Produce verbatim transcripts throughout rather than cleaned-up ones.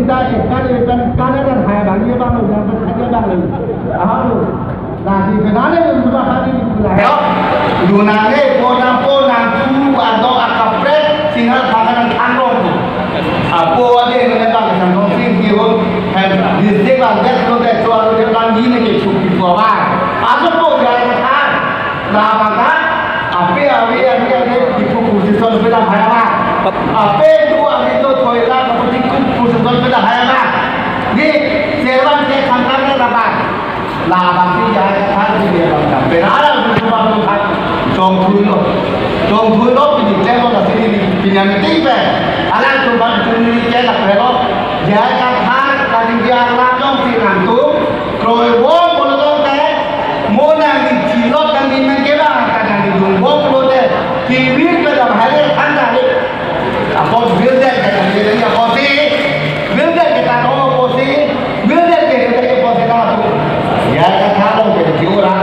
Ta ekar epen kanan hai abang, ye abang lo, yang pen aja abang lo. Aham lo. Lasi kenane lo sudah hari di pulai. Yo, dunane ponang ponang tu ado akaprek singhal panganan thangrong tu. Apo ade nene bang sang rong sing kihun hem district bang det lo det so alo de bang ini ke suki kuawa. Aso po jai na than. Labang ta, ape ave ave ave kipu position pe dam hai abang. Ape tu ave tu thoi la kipu position pe dam hai abang. Ni servan ke khangkang na labang. Labang si jai ka thar si dia bang. Penara tu bang tu thar. Chongthui lo. Chongthui lo pini klem lo lasi ni pini meeting pen. Alang tu bang tu ni ke la pe lo. Jai ka thar ka ni dia la jong si nang tu. Kroi wo pulo te, mo nangli chilot nangli men kevang ta nangli dung wo pulo te, kivir pe dam hale than ta le. Apo building ke nangli nangli apo si, building ke ta no apo si, building ke ke apo si na tu. Ya ka tha lo ke jiura.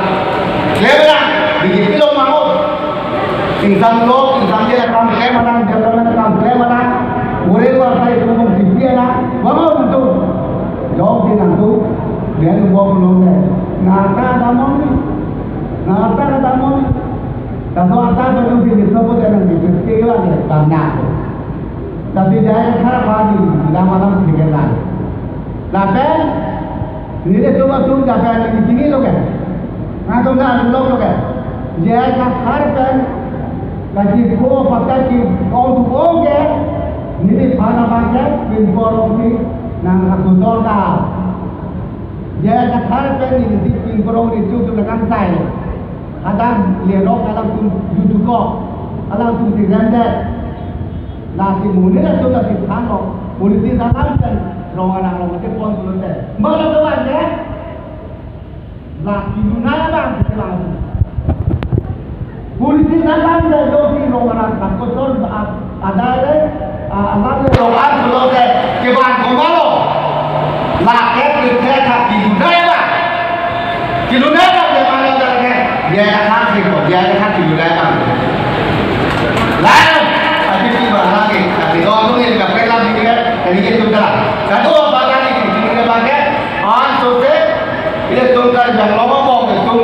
Klem ra, bigi pilo mango. Ingsam lo, ingsam je la kam klem manang, development kam klem manang. Ure wa sai tu mong si pia na, wa mau tu. Jok di nang tu, dia tu bom lo te. Nata damon ni. Nata damon ni. Tato ata tu tu di tu ko te nang di tu ke wa ke bang na tu. Tapi jai khara pa di, lam alam di ke la. Lapen, nelitum atum japen ni chini lo ke. Nangtum na lo lo ke. Jai ka har pen, kachi ko pata ki ong tu ong ke, neli phana bang ke, pin porong si, nang aku tor ta. Jai ka har pen, neli di pin porong di chu tu na kan sai. Kadang lerok alam tum jujuko, alam tum si remdet. Lasi monit atum lasi thanlo, politik alam pen, rong anak rong ate pon pulote. Mana tuan ya? Lasi lunai abang, lasi. Politik alam pen, dosi rong anak, kosor, ada ada, alam rong anak pulote, kevang komalo. Lake prithe tha kilunai abang. Kilunai abang dia mana dia lake. Dia kata sih kok, dia kata kilunai abang. Lalu, ati tu abang lagi, ati doang tu ni kaprek lagi ni kan, ini itu dah. Satu apa lagi ni, kilunai abang ke, an sose, ini tu kan yang lama mau itu,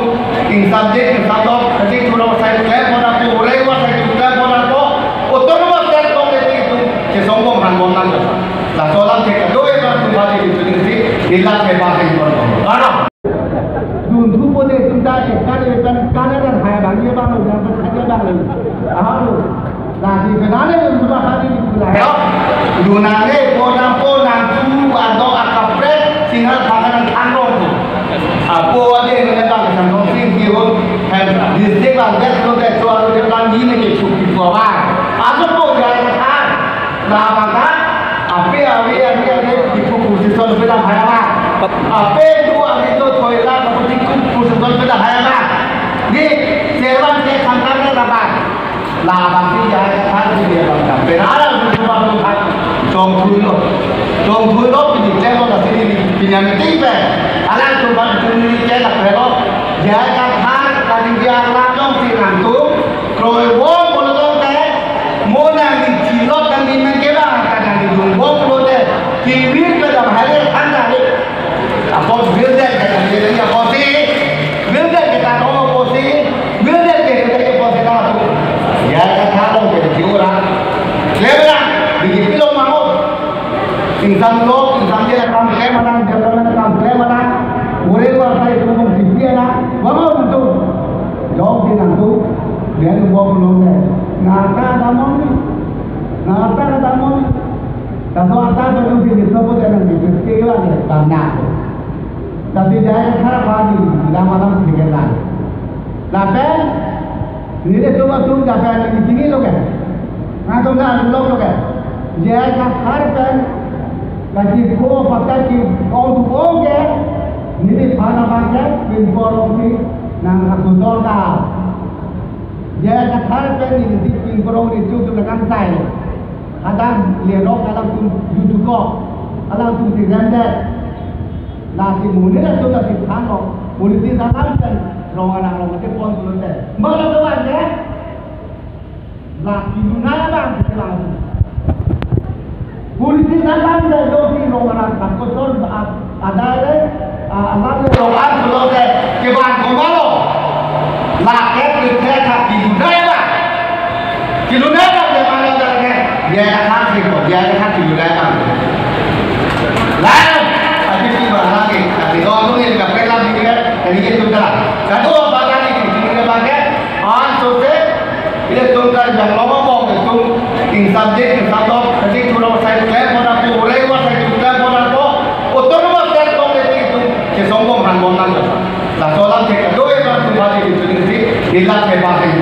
insam je, insam dok, nanti tu orang saya klem, orang tu orang, orang saya tu klem, orang tu, otonom saya tu, itu, sesombong, hangbong nang. Laso alam cek doi bang tu bagi di sini si, hilang ke bang di kono. Ano? Dun tu po de tu da ke kan le kan kan le hai bang ye bang lo yang kan ye bang lo. Aham lo. Lasi kenane lo sudah hari di pulai. Yo. Dunane ponang ponang tu ado akaprek singhal panganan thangrong tu. Apo ade nene bang sang rong sing kihun hem district bang det lo det so alo de bang ini ke suki kuawa. Aso po jai na than. Labang ta, ape ave ave ave kipu position pe dam hai abang. Ape tu ave tu thoi la kipu position pe dam hai abang. Ni servan ke khangkang na labang. Labang si jai ka thar si dia bang. Penara tu bang tu thar. Chongthui lo. Chongthui lo pini klem lo lasi ni pini meeting pen. Alang tu bang tu ni ke la pe lo. Jai ka thar ka ni dia la jong si nang tu. Kroi wo pulo te, mo nangli chilot nangli men kevang ta nangli dung wo pulo te, kivir pe dam hale than ta le. Apo building ke nangli nangli apo si, building ke ta no apo si, building ke ke apo si na tu. Ya ka tha lo ke jiura. Klem ra, bigi pilo mango. Ingsam lo, ingsam je la kam klem manang, development kam klem manang. Ure wa sai tu mong si pia na, wa mau tu. Jok di nang tu, dia tu bom lo te. Nata damon ni. Nata damon ni. Tato ata tu tu di so ko te nang di tu ke wa ke bang na tu. Tapi jai khara pa di, lam alam di ke la. Lapen, nelitum atum japen ni chini lo ke. Nangtum na lo lo ke. Jai ka har pen, kachi ko pata ki ong tu ong ke, neli phana bang ke, pin porong si, nang aku tor ta. Jai ka har pen, neli di pin porong di chu tu na kan sai. Kadang lerok alam tum jujuko, alam tum si remdet. Lasi monit atum lasi thanlo, politik alam pen, rong anak rong ate pon pulote. Mana tuan ya? Lasi lunai abang, lasi. Politik Sitangkan de do si rong arat bangkoson a-, ada de, a, amat de rong an pulo de kevan komalo. Lake prepare tha kilunai ba. Kilunai ba de mana da ke. Dia akan sih ko, dia akan kilunai ba. Lain, tapi si ba lagi, tapi do tu ni kapela ni kan, ini itu dah. Kado apa tadi sih, ini pakai, an sose, ilitum Karbi Anglong abang, ilitum in subject, in subject, jadi kalau saya klaim pada tu, oleh wa saya klaim pada tu, autonomous state kong itu, kesombong hangbong nang. Laso alam cek, doi bang tu bagi itu, ini, ini lah saya pakai.